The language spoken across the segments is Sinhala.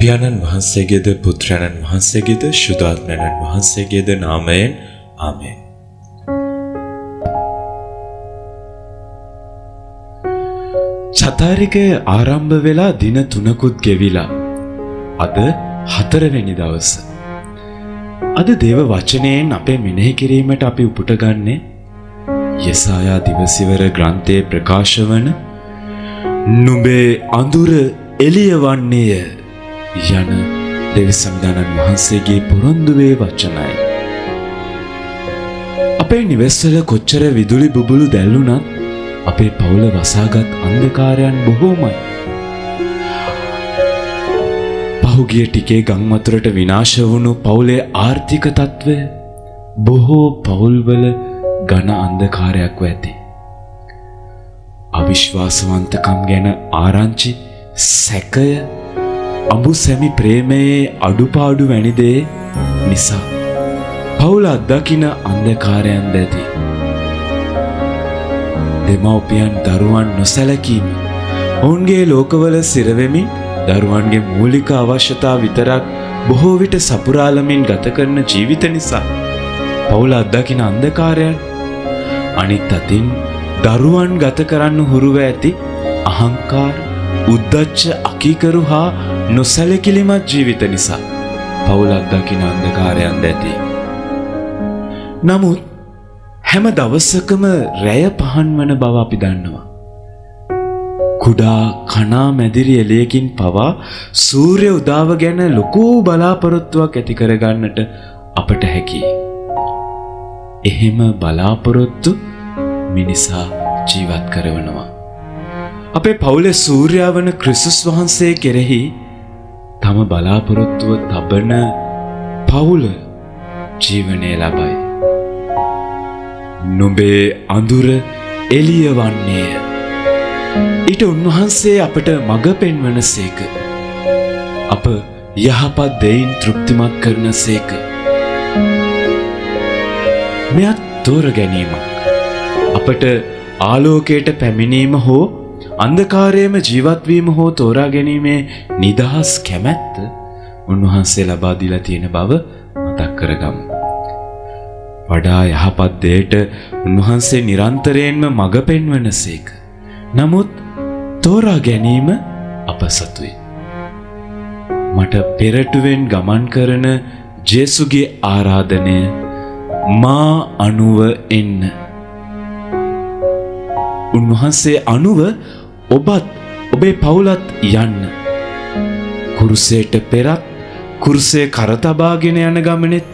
පියාණන් වහන්සේගේද පුත්‍රයාණන් වහන්සේගේද ශුද්ධාත්මයන්න් වහන්සේගේද නාමයෙන් ආමේන්. චාතරිකය ආරම්භ වෙලා දින 3කුත් ගෙවිලා අද 4වෙනි දවස. අද දේව වචනයෙන් අපේ මෙනෙහි කිරීමට අපි උපුටගන්නේ යෙසායා දිවසිවර ග්‍රන්ථයේ ප්‍රකාශ වන නුඹේ අඳුර එළිය වන්නේය යන දෙවි සමිඳාණන් වහන්සේගේ පොරොන්දුවේ වචනයි. අපේ නිවෙස්වල කොච්චර විදුලි බුබුලු දැල්ලුණත් අපේ පවුල වසාගත් අන්ධකාරයන් බොහෝමයි. පහුගිය ටිකේ ගම් වතුරට විනාශ වුණු පවුලේ ආර්ථික තත්ත්වය බොහෝ පවුල්වල ඝන අන්ධකාරයක්ව ඇති. අවිශ්වාසවන්තකම් ගැන ආරංචි, සැකය, අඹු සැමි ප්‍රේමයේ අඩුපාඩු වැනි දේ නිසා පවුල අත්දකින අන්ධකාරයන් දැති. දෙමව්පියන් දරුවන් නොසැලකීම, ඔවුන්ගේ ලෝකවල සිරවෙමින් දරුවන්ගේ මූලික අවශ්‍යතා විතරක් බොහෝ විට සපුරාලමින් ගත කරන ජීවිත නිසා පවුල අත්දකින අන්ධකාරයන්, අනිත් අතින් දරුවන් ගත කරන්න හුරුව ඇති අහංකාර, උද්දච්ච, අකීකරු හා නොසැලකිලිමත් ජීවිත නිසා පවුල අත්දකින අන්ධකාරයන් දැති. නමුත් හැම දවසකම රැය පහන් වන බව අපි දන්නවා. කුඩා කනා මැදිරි එළියකින් පවා සූර්ය උදාව ගැන ලොකු බලාපොරොත්තුවක් ඇති කරගන්නට අපට හැකියි. එහෙම බලාපොරොත්තු මිනිසා ජීවත් කරවනවා. අපේ පවුලේ සූර්යා වන ක්‍රිස්තුස් වහන්සේ කෙරෙහි තම බලාපොරොත්තුව තබන පවුල ජීවනය ලබයි. නුඹේ අඳුර එළිය වන්නේය. ඊට උන්වහන්සේ අපට මඟ පෙන්වන සේක. අප යහපත් දෙයින් තෘප්තිමත් කරන සේක. මෙයත් තෝර ගැනීමක්. අපට ආලෝකයට පැමිණීම හෝ අන්ධකාරයේම ජීවත් වීම හෝ තෝරා ගැනීමේ නිදහස් කැමැත්ත උන්වහන්සේ ලබා දීලා තියෙන බව මතක් කරගමු. වඩා යහපත් දෙයට උන්වහන්සේ නිරන්තරයෙන්ම මඟ පෙන්වන සේක. නමුත් තෝරා ගැනීම අප සතුයි. මට පෙරටුවෙන් ගමන් කරන ජේසුගේ ආරාධනය මා අනුව එන්න. උන්වහන්සේ අනුව ඔබත් ඔබේ පවුලත් යන්න. කුරුසයට පෙරත්, කුරුසය කරතබාගෙන යන ගමනෙත්,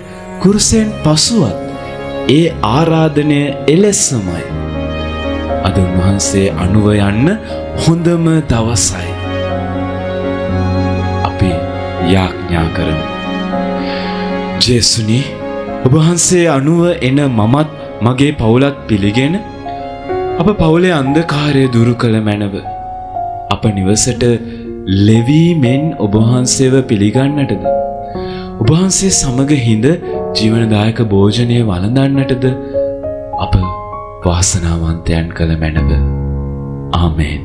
කුරුසයෙන් පසුවත් ඒ ආරාධනය එලෙසමයි. අද උන්වහන්සේ අනුව යන්න හොඳම දවසයි. අපි යාඥා කරමු. ජේසුනි, ඔබ වහන්සේ අනුව එන මමත් මගේ පවුලත් පිළිගෙන අප පවුලේ අන්ධකාරය දුරු කළ මැනව අප නිවසට ලෙවීමෙන් ඔබ වහන්සේව පිළිගන්නටද, ඔබ වහන්සේ සමග හිඳ ජීවනදායක භෝජනය වළඳන්නටද අප වාසනාවන්තයන් කළ මැනව. ආමේන්.